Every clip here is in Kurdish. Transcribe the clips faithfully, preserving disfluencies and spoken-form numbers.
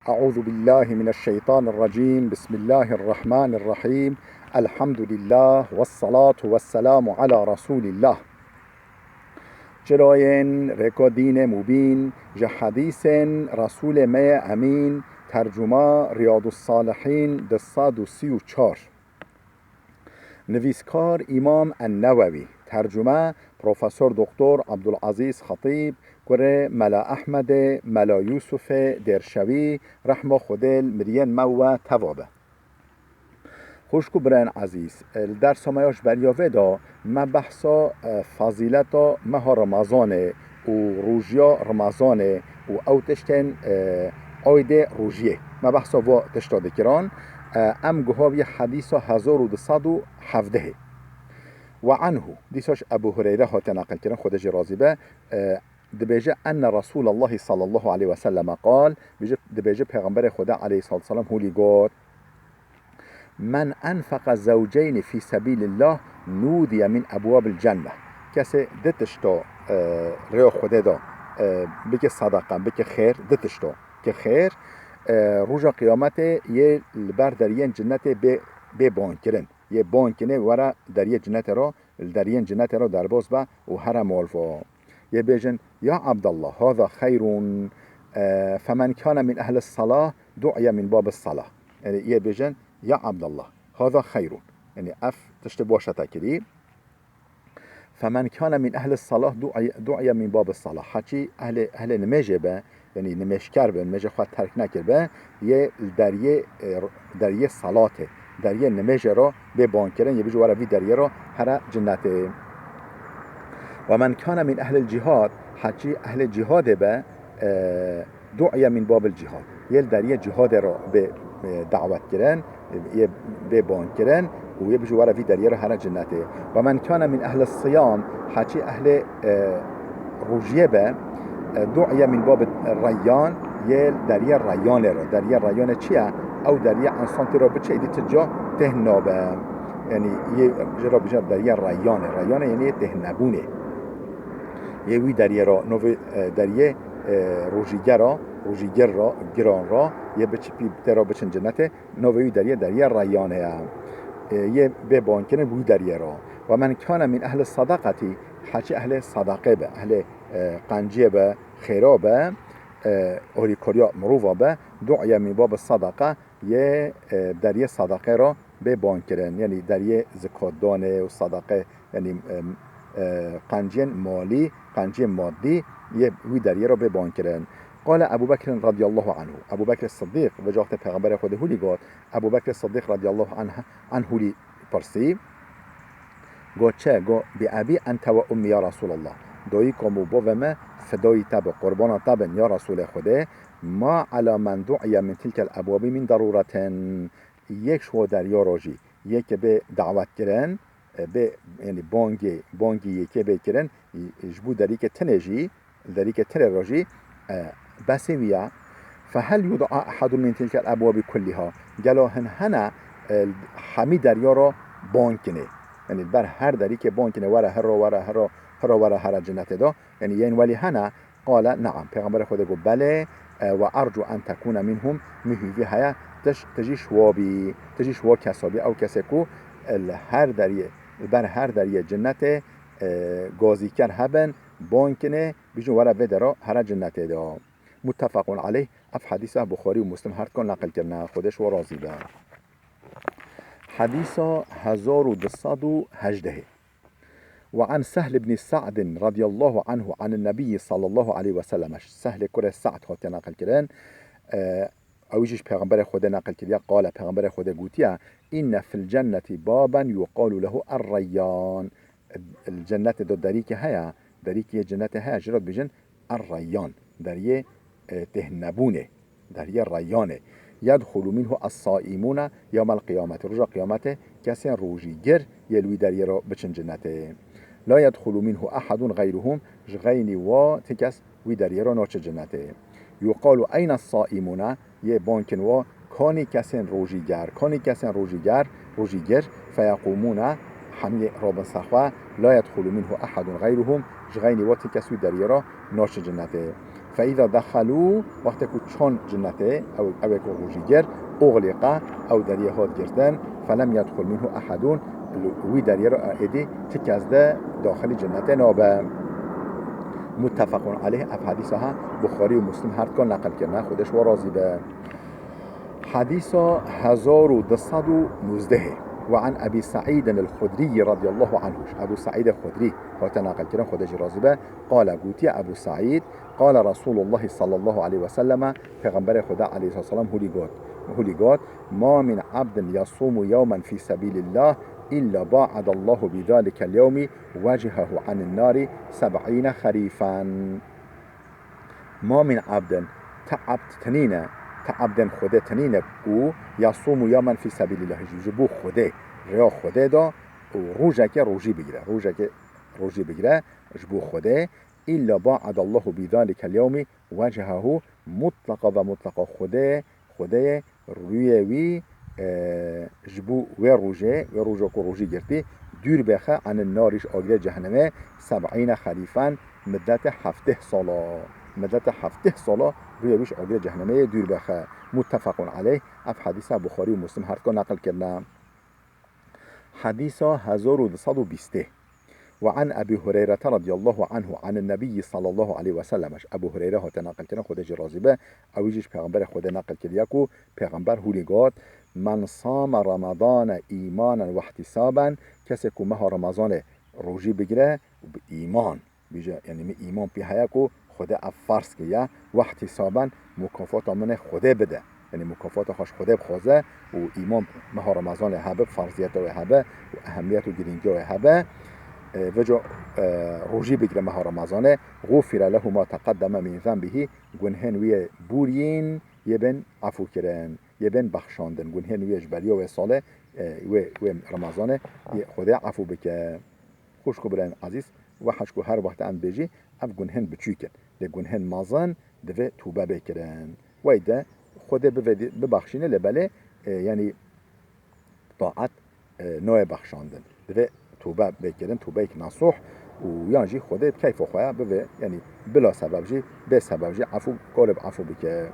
أعوذ بالله من الشيطان الرجيم. بسم الله الرحمن الرحيم. الحمد لله والصلاة والسلام على رسول الله. Çirayên rêka dînê mubîn, ji hedîsên Resûlê me yê Emîn, tercuma Riyadus Salihîn, du sed û sî û çar. Nivîskar Îmam En-Newewî, tercume Profesor Doktor Abdulazîz Xetîb, kurê Mela Ehmedê, Mela Yûsufê Dêrşewî, rehma Xwedê li miriyên me we teva be. Xwişk û birayên ezîz, li dersa me ya ji beriya vê de me behsa, e, fazîleta meha Remezanê û rojiya Remezanê û ew tiştên, e, aydê rojiyê. Me behsa va tişta dikiran. E, em guha bî hedîsa hezar û du sed û hevdehê. Ve anhu, dîsa ji Ebu Hureyre hate neqilkirin, Xwedê jê razî be, e, dibêje, enne Resûlallahî sallallahu aleyhi ve selleme qal, bêje, dibêje Pêxemberê Xwedê aleyhissalatu vesselam hûlî got, "Men enfeqe zewceynî fî sebîlillah nûdiye min ebwabil cenne." Kesê di tişta, e, rêya Xwedê de, e, bike sedeqe, bike xêr, di tişta ke xêr, e, roja qiyametê yê li ber deriyên cinnetê bê, bê bankirin. Yê bankinê were deriyê cinnetê re, li deriyên cinnetê re derbas be û here mal va. Yê bêjin, "Ya Abdallah, hâza xeyrun, e, femen kâne min ehlis salah, du'iye min babis salah." Yanî yê bêjin, "Ya Abdallah, hâza xeyrun." Yanî ev tiştê baş e te kirî. "Femen kâne min ehlis salah, du'iye, du'iye min babis salah." Heçî ehlê, ehlê nimêjê be, yanî nimêjker be, nimêjê xwe terk nekir be, yê deriyê, e, deriyê salatê, deriyê nimêjê re bê bankirin, yê bêje were vî deriyê re here cinnetê. "Ve men kâne min ehlil cihad", heçî ehlê cihadê be, e, "du'iye min babil cihad." Yê li deriyê cihadê re bê, e, dawet kirin, e, yê bê ban kirin û yê bêje were vî deriyê re here cinnetê. "Ve men kâne min ehlis siyam", heçî ehlê, e, rojiyê be, e, "du'iye min babil reyyan", yê li deriyê Reyyanê re. Deriyê Reyyanê çi ye? Ew deriyê însan tê re biçe, îdî ti ca têh nabe. Yanî yê jê re bêje deriyê Reyyanê. Reyyanê yanî yê têhnebûnê. Yê wî deriyê re, novê, e, deriyê, e, rojîger a, rojîger ra, giran ra, yê biçi pî tê ra biçin cinnetê, novê wî deriyê, deriyê Reyyanê ye. E, yê bê bankirin wî deriyê ra. "Ve men kâne min ehli sadaqetî", heçî ehlê sadaqê be, ehlê, e, qenciyê be, xêra be, e, orîkoriya mirova be, "du'iye min babi sadaqa", yê, e, deriyê sadaqê ra bê ban kirin. Yanî deriyê zikatdanê û sadaqê, yanî, em, e, qenciyên malî, qenciyên madî yê wî deriyê re bê ban kirin. Qale Ebu Bekrin radiyallahu anhu. Ebu Bekr Siddiq, vê caxtê Pêxemberê Xwedê hûlî got, Ebu Bekr Siddiq radiyallahu anh, anhu lî pirsî, got, çi? Got, "Bi ebî ente ve ummî ya Resûlallah." Dayika min û bavê min fidayî te bin, qurbana te bin ya Resûlê Xwedê. "Ma ala men du'iye min tilkel ebwabî min darûretin." Yek ji wa deriya re jî, yekê bê dawet kirin, e, bê, yanî bangê, bangî yekê bê kirin, e, ji bo derîkê tinê jî, derîkê tinê re jî, e, besê wî ye. "Fehel yud'a ehadun min tilkel ebwabi kulliha?" Gelo hin hene, e, hemî deriya re bang kinê? Yanî li ber her derîkê bang kinê, were hiro, were hiro, hiro were here cinetê de. Yanî yên welî hene, Qale, "Neam." Pêxemberê Xwedê got, "Belê, e, ve ercu en tekûne minhum." Min hîvî heye, tu j-, tu jî ji wa bî, tu jî ji wa kesa bî, ew kesê ku, e, li her deriyê, li ber her deriyê cinnetê, e, gazîker hebin, ban kinê, bêjin, "Were vê dera here cinnetê de." Muttefaqun aleyh, ev hedîsa Buxarî û Muslim her dikan neqil kirine, Xwedê ji we razî be. Hedîsa hezar û du sed û hejdehê. Ve an Sehl ibn Sa'd radiyallahu anhu an Nebiyyi sallallahu aleyhi ve sellem. Sehlê kurê Sa'd hatiye neqil kirin. E, ew jî ji Pêxemberê Xwedê neqil kiriye. Qale, Pêxemberê Xwedê gotiye, "İnne fil cenneti baben yuqalu lehu Er-Reyyan." Li cennetê de derîkê heye, derîkê cennetê heye, ji re dibêjin Er-Reyyan, deriyê, e, têhnebûnê. Deriyê Reyyanê. "Yedxulu minhu es-saimûne yewmel qiyameti." Roja qiyametê kesên rojîgir yê li wî deriyê re biçin cinnetê. "La yedxulu minhu ehadun xeyruhum." Ji xeynî wa ti kes wî deriyê re naçe cinnetê. "Yuqalu eyne es-saimûne?" Yê ban kin wa, "Kanî kesên rojîger? Kanî kesên rojîger, rojîgir?" "Feyeqûmûne." Hemî rabin ser xwe. "La yedxulu minhu ehadun xeyruhum." Ji xeynî wa ti kes wî deriyê re naçe cinnetê. فإذا دخلوا، wextê ku çûn cinnetê, ew, ew ê ku rojî girt, أغلق، ew deriyê hat girtin، فلم يدخل منه أحد، li wî deriyê re êdî ti kes de daxilî cinnetê nabe. متفق عليه، ev hedîsa ha Buxarî û Muslim her dikan neqil kirine, Xwedê ji wan razî be. Hedîsa hezar û du sed û nozdeh. وعن أبي سعيد الخدري رضي الله عنه، ji Ebû Seîdê Xudrî hate neqil kirin, Xwedê jî razî be. قال، gotiye Ebû Seîd، قال رسول الله صلى الله عليه وسلم، Pêxemberê Xweda aleyhisselam hûlî got, hûlî got: ما من عبد يصوم يوما في سبيل الله إلا باعد الله بذلك اليوم وجهه عن النار سبعين خريفا. ما من عبد، ti ebd tinîne, ti ebdên Xwedê tinîne ku يصوم يوما في سبيل الله، ji, ji bo Xwedê, rêya Xwedê de û rojekê rojî bigire, rojekê rojî bigire ji bo Xwedê. إلا باعد الله بذلك اليوم وجهه، mutlaqa ve mutlaqa Xwedê, Xwedê rûyê wî, e, ji bo wê rojê, wê roja ku rojî girtî, dûr bêxe, عن النار، ji agirê cehennemê, سبعين خريفا، middetê heftê sala. Middetê heftê sala rûyê wî ji agirê cehennemê yê dûr bêxe. متفق عليه، ev hedîsa Buxarî û Muslim her dikan neqil kirine. Hedîsa hezar û du sed û bîstê. وعن أبي هريرة رضي الله عنه عن النبي صلى الله عليه وسلم، ji Ebû Hureyre hate neqil kirin, Xwedê jî razî be, ew jî ji Pêxemberê Xwedê neqil kiriye ku Pêxember hûlî got: من صام رمضان إيمانا واحتسابا، kesê ku meha Remezanê rojî bigire û bi îman, bêje, yanî min îman pê heye ku Xwedê ev ferz kiriye, واحتسابا، mukafata min ê Xwedê bide. Yanî mukafata xwe ji Xwedê bixwaze û îman meha Remezanê hebe, ferziyeta wê hebe û ehemiyet û girîngiya wê hebe. E, vêca, e, rojî bigire meha Remezanê. غفر له ما تقدم من ذنبه، gunhên wî yê borîn yê bên efû kirin, yê bên bexşandin. Gunhên wî yê ji beriya wê salê, e, wê, wê Remezanê yê Xwedê efû bike. Xwişk û birayên ezîz, weha ji ku her wext em dibêjî, ev gunhên biçûk in. Lê gunhên mezin divê tûbe bê kirin. Wey de Xwedê bivê dî-, bibexşîne, lê belê, e, yanî taet, e, nayê bexşandin. Divê tûbe bê kirin, tûbeyek nesûh û yan jî Xwedê bi keyfa xwe ya bivê, yanî bila sebeb jî, bê sebeb jî efû, kalib efû bike.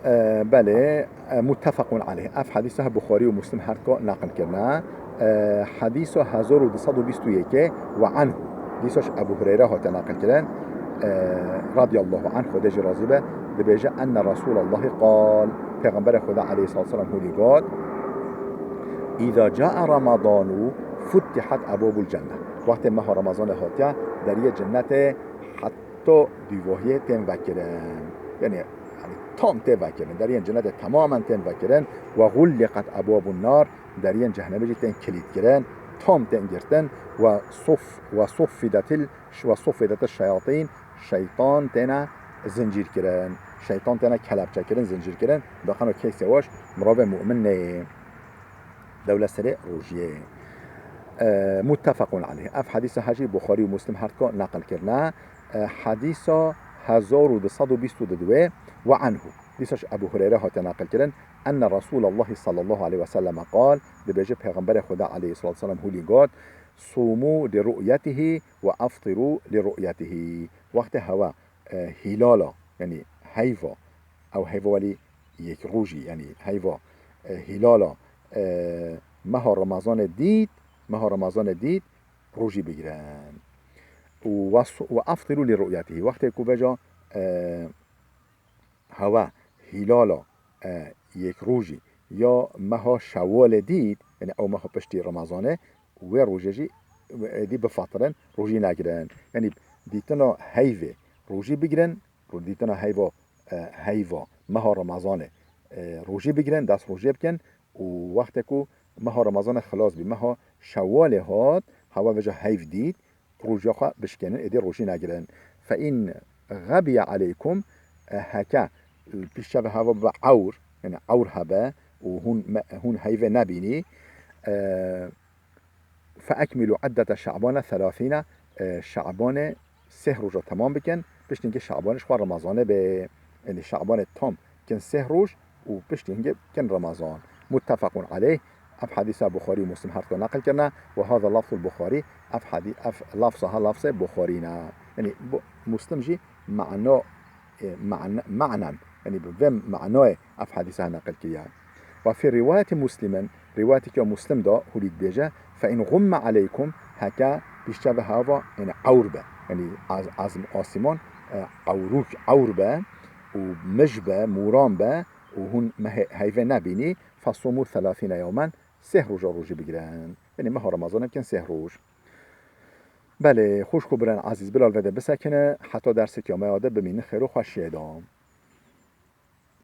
E, belê, e, متفق عليه. Ev hedîsa Buxarî û Muslim her dikan neqil kirine. E, hedîsa hezar û du sed û bîst û yekê, وعنه. Dîsa ji Ebû Hureyre hate neqil kirin. E, رضي الله عنه، Xwedê jî razî be, dibêje: أن رسول الله قال، Pêxemberê Xweda aleyhissalatu vesselam hûlî got: إذا جاء رمضان فتحت أبواب الجنة. Wextê meha Remezanê hatiye, deriyê cennetê heta dûvahiyê tên vekirin. Yanî, yanî tam tê vekirin. Deriyên cennetê temamen tên vekirin. وغلقت أبواب النار، deriyên cehennemê jî tên kilît kirin. Tam tên girtin. وصف-، وصفدت ال-، وصفدت الشياطين، şeytan têne zincîr kirin. Şeytan têne kelepçe kirin, zincîr kirin. Daxeno keysê waş mirovê mu'min neyê. Dewle serê rojiyê. E, متفق عليه. Ev hedîsa ha jî Buxarî û Muslim her dikan neqil kirine. E, hedîsa hezar û du sed û bîst û du. وعنه. Dîsa ji Ebû Hureyre hate neqil kirin. أن رسول الله صلى الله عليه وسلم قال، dibêje Pêxemberê Xweda aleyhissalatu vesselam hûlî got: صوموا لرؤيته وأفطروا لرؤيته. Wextê hewa, e, hîlala, yanî heyva, ew heyva welî yek rojî, yanî heyva, e, hîlala, e, meha Remezanê dît, meha Remezanê dît, rojî bigirin. Û was-, وأفطروا لرؤيته. Wextê ku vêca, e, hewa hîlala, e, yek rojî ya meha Şewalê dît, yanî ew meha piştî Remezanê, wê rojê jî êdî bifetirin, rojî negirin. Yanî dîtina heyvê rojî bigirin, ro-, dîtina heyva, e, heyva meha Remezanê, e, rojî bigirin, dest rojê bikin û wextê ku meha Remezanê xilas bî, meha Şewalê hat, hewa vêca heyv dît, roja xwe bişkênin, êdî rojî negirin. فإن غبي عليكم، e, heke, e, pêşçavê hewa bibe ewr, yanî ewr hebe û hûn me-, hûn heyvê nebînî, e, فأكملوا عدة شعبان ثلاثين، e, Şabanê sêh roja temam bikin, piştî hingê Şabanê ji xwe Remezanê bê. Yanî Şabanê tam kin sêh roj û piştî hingê kin Remezan. متفق عليه. Ev hedîsa Buxarî û Muslim her dikan neqil kirine. وهذا لفظ البخاري. Ev hedî-, ev lafza ha lafzê Buxarî ne. Yanî bu-, Muslim jî mano, e, ma'na, ma'nan, yanî bi vê manayê ev hedîsa neqil kiriye. Ve fî rîwayetî Muslimin, rîwayeteke Muslim de hûlî dibêje, fe in gumme aleykum, heke pîşçe ve hava, yanî ewr be, yanî az-, azm, asîman, e, ewrûk, ewr be û mij be, mûran be û hûn mehê-, heyvê nebînî, fesûmû selâsîne yewmen, sêh roja rojî bigirin. Yanî meha Remezanê bikin sêh roj. Belê, xwişk û birên ezîz, bila li vê de bisekine, heta dersekê me ya de bimînin xêr û xweşiyê de.